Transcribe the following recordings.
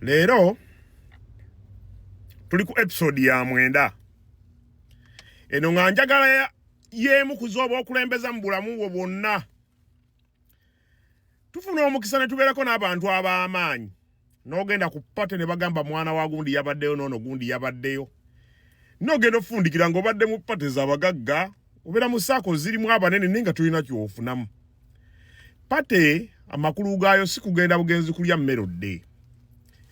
Leero tuli ku episode ya 9 eno, nga njagala y'emu ku z'oba okulembeza mu bulamu bwo bwonna. Tufuna omukisa ne tubeerako n'abantu ab'amaanyi, n'ogenda ku party ne bagamba mwana wa gundi yabaddeyo, n'ono gundi yabaddeyo, n'ogenda ofundikira ng'obadde mu party z'abagagga, obeera mu saako zirimu abanene, naye nga tolina kyofunamu. Party amakulu gaayo si kugenda bugenzi kulya mmere odde.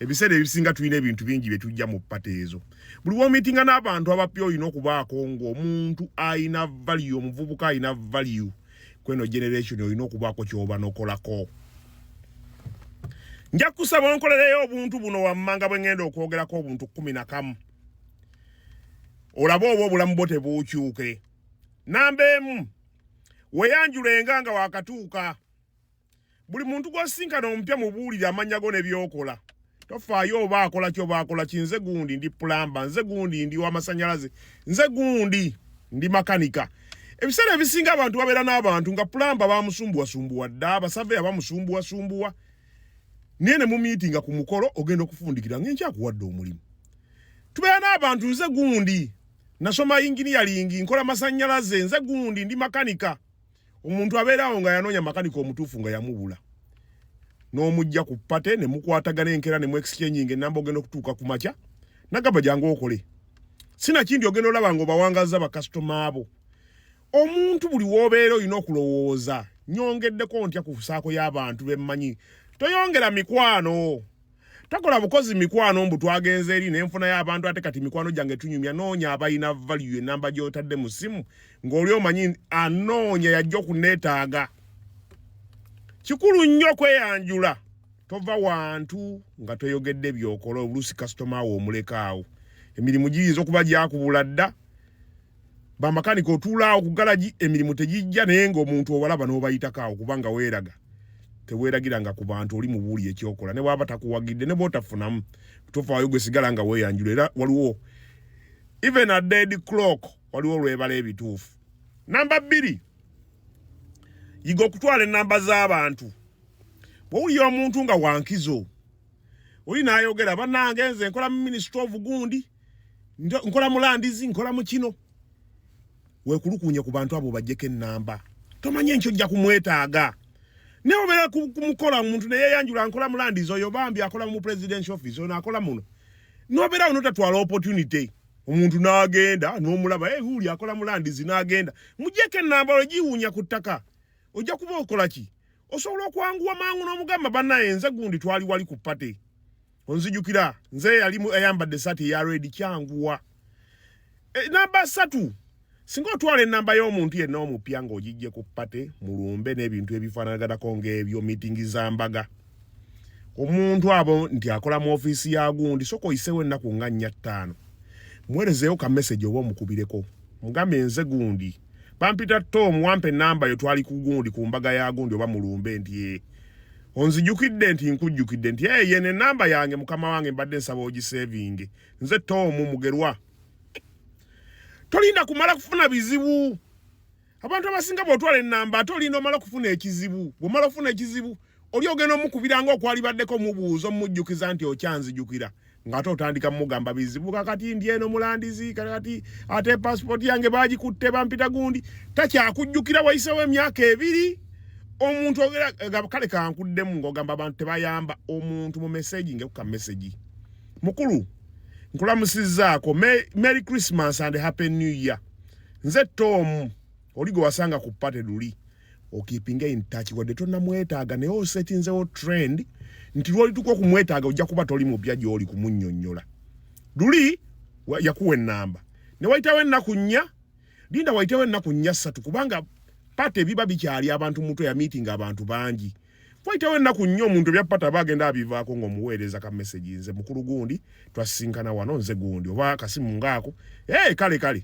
Ebiseera ebisinga tulina ebintu bingi bye tujja mu party ezo. Buli w'omeetinga n'abantu abapya, olina okubaako ng'omuntu ayina value, omuvubuka ayina value kweno generation, olina okubaako ky'oba nokolako. Nja kusaba onkolereyo obuntu buno wammanga bwe ŋŋenda okwogerako, obuntu 11, olabe oba obulamu bwo tebuukyuke. Namba 1, weeyanjulenga nga wakatuuka. Buli muntu gw'osinkana omupya, mubuulire amannya go ne by'okola. Tofaayo oba akola ki oba akola ki. Nze gundi, ndi plumber. Nze gundi, ndi w'amasannyalaze. Nze gundi, ndi makanika. Ebiseera ebisinga abantu babeera n'abantu nga plumber bamusumbuwasumbuwa dda, abasaveya bamusumbuwasumbuwa, naye ne mumeetinga ku mukolo, ogenda okufundikira ng'enkyakuwadde omulimu. Tubeera n'abantu, nze gundi, nasoma engineering, nkola masannyalaze. Nze gundi, ndi makanika. Omuntu abeerawo nga yanoonya makanika omutuufu nga yamubula, n'omujja ku party ne mukwatagana enkeera ne mu exchanging enamba, ogenda okutuuka ku makya nagamba, "Jangu okole." Sinakindi ogenda olaba nga obawangaza bakasitoma abo. Omuntu buli w'obeera olina okulowooza, nyongeddeko ntya ku saako y'abantu bemmanyi? Toyongera mikwano, takola bukozi mikwano mbu twagenze eri nenfunayo abantu, ate kati mikwano gyange tunyumya. Noonya abalina value. Enamba gy'otadde mu ssimu ng'oli omanyi anoonya yajja okuneetaaga. Kikulu nnyo okweyanjula. Tova wantu nga toyogedde byokola. Oluusi kasitoma wo omulekaawo, emirimu giyinza okuba gyakubula dda. Bamakanika otuulaawo ku galagi, emirimu tegijja, naye ng'omuntu owalaba n'obayitako awo, kubanga weeraga. Teweeragiranga ku bantu. Oli mubuuli ekyokola, ne bwaba takuwagidde, ne bw'otafunamu, tofaayo, gwe sigala nga weeyanjula. Era waliwo even a dead clock, waliwo olwebala ebituufu. Namba 2, yiga okutwala enamba z'abantu. Bw'owulira omuntu nga wankizo oli n'ayogera, "Bannange, nze nkola mu Ministry of gundi, nkola mu Lands, nkola mu kino," weekulukuunye ku bantu abo, bajjeko ennamba. Tomanye nkyo ojja kumwetaaga. Naye obeera kumukola omuntu neyeyanjula, "Nkola mu Lands," oyo bambi akola mu presidential office, ono akola muno, nobeerawo notatwala opportunity. Omuntu n'agenda n'omulaba, "Hey, uli akola mu Lands," n'agenda. Mujjeko ennamba, ogiwuunya ku ttaka, ojja kuba okola ki? Osobola okwanguwa mangu n'omugamba, "Bannaye, nze gundi, twali wali ku party, onzijukira? Nze yali ayambadde esaati eya red." Kyanguwa. Namba 3, singa otwala enamba y'omuntu yenna omupya ng'ogijje ku party, mulumbe n'ebintu ebifaananaganako ng'ebyo, meeting z'ambaga, omuntu abo nti akola mu ofiisi ya gundi, soka oyisewo ennaku nga 4, 5, muweerezeeyo ka message oba omukubireko, mugambe, "Nze gundi, bampita Tom, wampa enamba yo, twali ku gundi, ku mbaga ya gundi oba mulumbe," nti, "E onzijukidde?" Nti, "Nkujjukidde." Nti, "Ee, yeno enamba yange, mukama wange, mbadde nsaba ogisavinge. Nze Tom Mugerwa." Tolinda kumala kufuna bizibu. Abantu abasinga bw'otwala enamba, ate olinda omala kufuna ekizibu. Bw'omala okufuna ekizibu, oli ogenda omukubira nga okwalibaddeko mubuuza, omujjukiza nti okyanzijukira, ng'ate otandika mugamba bizibu, "Kakati ndi eno mu Lands, kakati ate passport yange bagikutte, bampita gundi." Takyakujjukira, wayisewo emyaka 2. Omuntu ogera, "Kale kankuddemu," ng'ogamba abantu tebayamba. Omuntu mu message, ngekuka message, "Mukulu, nkulamusizzaako, Merry Christmas and Happy New Year. Nze Tom, oli gwe wasanga ku party luli." Okeepinga in touch wadde tonnamwetaaga, naye osetinzewo trend nti lwolituka okumwetaaga, ojja kuba toli mupya gy'oli kumunnyonnyola. Luli yakuwa ennamba ne wayitawo ennaku 4, linda wayitewo ennaku 4, 3, kubanga party biba bikyali abantu mutwe ya meeting, abantu bangi. Wayitawo ennaku 4, omuntu ebya party aba agenda abivaako, ng'omuweereza ka message, "Nze mukulu gundi, twasisinkana wano, nze gundi," oba akasimu ngaako, "Hey, kale kale."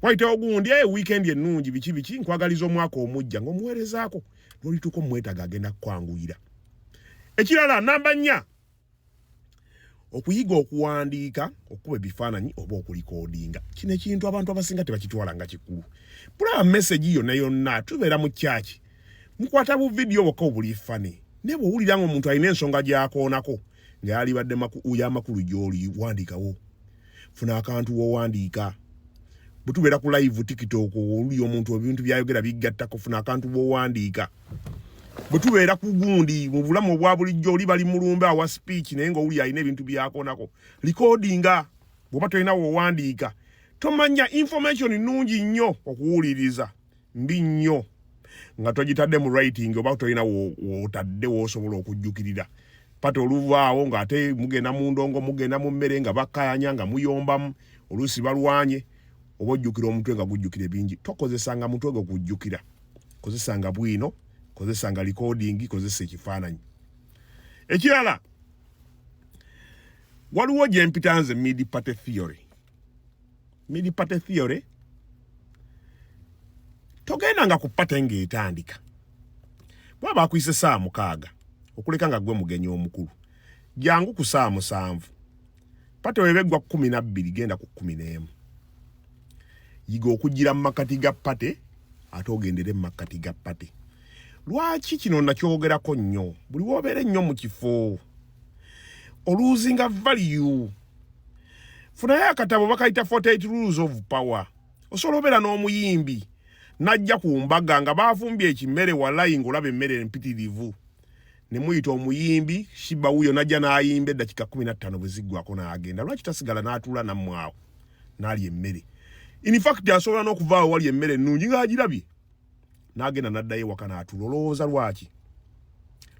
Wayitawo gundi, "Hey, weekend ennungi, biki biki, nkwagaliza omwaka omujja," ng'omuweerezaako. Lwolituuka omwetaaga, agenda kukwanguyira. Ekirala, namba 4, okuyiga okuwandiika, okukuba ebifaananyi oba okurecordinga. Kino ekintu abantu abasinga tebakitwala nga kikulu. Bulaba message yonna yonna, tubeera mu kyaki, mukwata bu video bwokka obuli funny, naye bw'owulira nga omuntu alina ensonga gy'akoonako, nga yalibadde y'amakulu gy'oli, wandiikawo, funa akantu w'owandiika. Bwe tubeera ku live TikTok, oluli omuntu ebintu byayogera bigattako, funa akantu bw'owandiika. Bwe tubeera ku gundi mu bulamu obwa bulijjo, oli bali mulumbe awa speech naye ng'owuli alina ebintu byakonako, recordinga. Bw'oba tolina w'owandiika, tomanya information nnungi nnyo okuwuliriza, mbi nnyo nga togitadde mu writing oba tolina w'otadde w'osobola okujjukirira. Party oluvaawo ng'ate mugenda mu ndongo, mugenda mu mmere, nga bakkaayanya, nga muyombamu, oluusi balwanye, oba ojjukira omutwe nga gujjukira ebingi. Tokozesanga mutwe gwo kujjukira, kozesanga bwino, kozesanga recording, kozesa ekifaananyi. Ekirala, waliwo gye mpita nze mid party theory. Mid party theory, togendanga ku party ng'etandika. Bwaba bakuyise saa 6, okuleka nga gwe mugenyi omukulu, jangu ku saa 7. Party weba eggwa 12, genda ku 11. Yiga okugira mu makkati ga party ate ogendere mu makkati ga party. Lwaki kino nakyogerako nnyo? Buli wobeera ennyo mu kifo olosinga value. Funayo akatabo bakayita 48 Rules of Power. Osobola obeera n'omuyimbi najja ku mbaga nga bafumbye ekimere, walayi ng'olaba emmere empitirivu, ne muyita omuyimbi Shiba wuyo najja n'ayimba eddakiika 15, bwe ziggwako n'agenda. Lwaki tasigala n'atuula nammwe awo n'alya emmere? In fact, asobola n'okuvaawo wali emmere ennungi ng'agirabye n'agenda n'addayo ewaka n'atuula. Olowooza lwaki?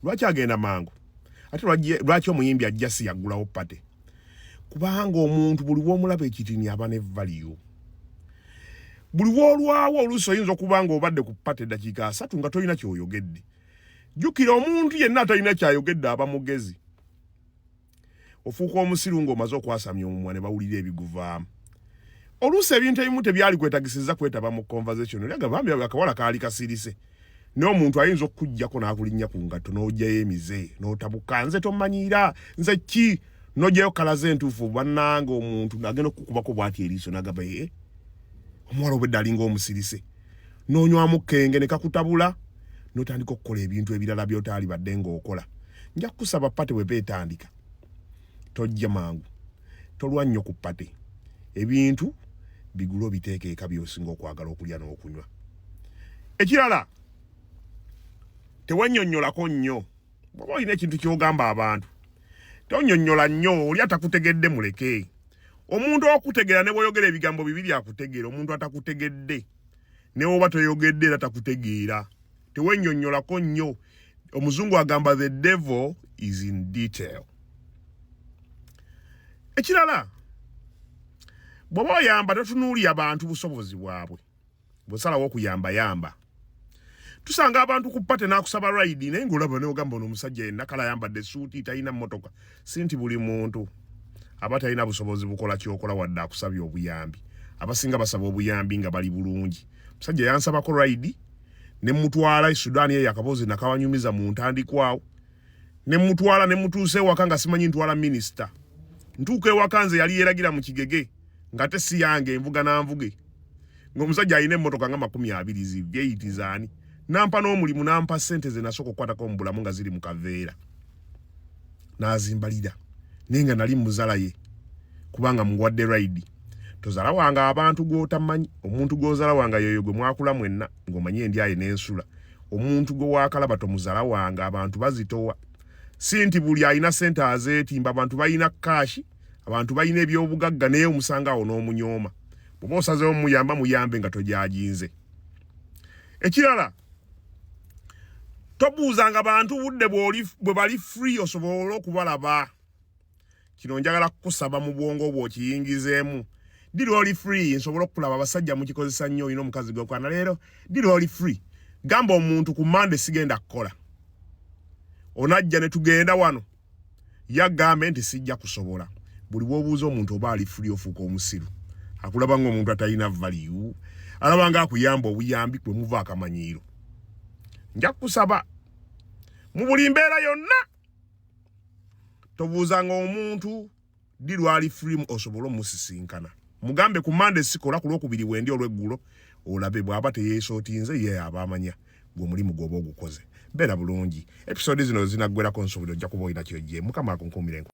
Lwaki agenda mangu? Ate lwaki omuyimbi ajja si yaggulawo party? Kubanga omuntu buli w'omulaba ekitini aba ne value. Buli w'olwawo, oluusi oyinza okuba nga obadde ku party eddakiika 30 nga tolina kyoyogedde. Jjukira, omuntu yenna atalina kyayogedde aba mugezi. Ofuuka omusiru ng'omaze okwasamya omumwa ne bawulira ebiguvaamu. Oluusi ebintu ebimu tebyali kwetagisiza kwetaba mu conversation. Oli agamba, bambi akawala kaali kasirise, naye omuntu ayinza okukuggyako n'akulinnya ku ngatto n'ogyayo emize n'otabuka, nze tomanyiira, nze ki, n'ogyayo kalaze entuufu. Bannange, omuntu agenda okukubako bw'ati eriiso n'agamba, ee, omuwala obwedde alinga omusirise, n'onywamu kenge ne kakutabula n'otandika okukola ebintu ebirala by'otaali badde ng'okola. Nja kukusaba, party bwe beetandika tojja mangu, tolwa nnyo ku party. Ebintu bigule obiteeka eka by'osinga okwagala okulya n'okunywa. Ekirala, tewennyonnyolako nnyo. Bw'oba olina ekintu ky'ogamba abantu, tonnyonnyola nnyo. Oli atakutegedde muleke. Omuntu okutegeera ne bw'oyogera ebigambo bibiri akutegeera. Omuntu atakutegedde, ne bw'oba toyogedde era takutegeera. Tewennyonnyolako nnyo. Omuzungu agamba, "The devil is in detail." Ekirala, bw'oba oyamba, totunuulira bantu busobozi bwabwe. Bw'osalawo okuyamba, yamba. Tusanga abantu ku party n'akusaba ride, naye ng'olaba n'ogamba, ono omusajja yenna kale ayambadde essuuti, talina mmotoka. Si nti buli muntu aba talina busobozi bukola kyokola wadde akusabye obuyambi. Abasinga basaba obuyambi nga bali bulungi. Musajja yansabako ride ne mutwala e Sudaani eyo, akaboozi nakawanyumiza mu ntandikwawo, ne mutwala ne mutuusa ewaka nga simanyi ntwala minisita. Ntuuka ewaka, nze yali yeeragira mu kigege ng'ate si yange, envuga nanvuge, ng'omusajja alina emmotoka nga 20 zi V8 zaani. Nampa n'omulimu, nampa ssente ze nasooka okukwatako mu bulamu nga ziri mu kaveera, n'azimbalira, naye nga nali muzala ye kubanga muwadde ride. Tozala wange abantu gw'otamanyi. Omuntu gw'ozala wanga yoyo gwe mwakula mwenna ng'omanyi endyaye n'ensula. Omuntu gwe waakalaba tomuzala wange. Abantu bazitowa. Si nti buli alina ssente azeetimba. Abantu balina cash, abantu balina ebyobugagga, naye omusanga awo n'omunyooma. Bw'oba osazeewo muyamba, muyambe nga tojajinze. Ekirala, tobuuzanga bantu budde bwe bali free osobole okubalaba. Kino njagala kukusaba mu bwongo bwo okiyingizeemu. Ddi lwoli free nsobole okukulaba? Abasajja mukikozesa nnyo. Olina omukazi gwekwana leero, ddi lwoli free? Gamba omuntu, ku Mande sigenda kukola, onajja ne tugenda wano. Yagambe nti sijja kusobola. Buli bw'obuuza omuntu oba ali free, ofuuka omusiru. Akulaba ng'omuntu atalina value, alaba nga akuyamba obuyambi. Bwe muva akamanyiiro, nja kukusaba mu buli mbeera yonna, tobuuzanga omuntu ddi lwali free osobole omusisinkana. Mugambe, ku Mande sikola, ku Lwokubiri wendi olweggulo, olabe bw'aba teyeesootinze. Ye aba amanya gwe omulimu gw'oba ogukoze. Beera bulungi. Episode zino zinaggwerako, nsuubira ojja kuba olina kyojje. Mukama akunkuumire.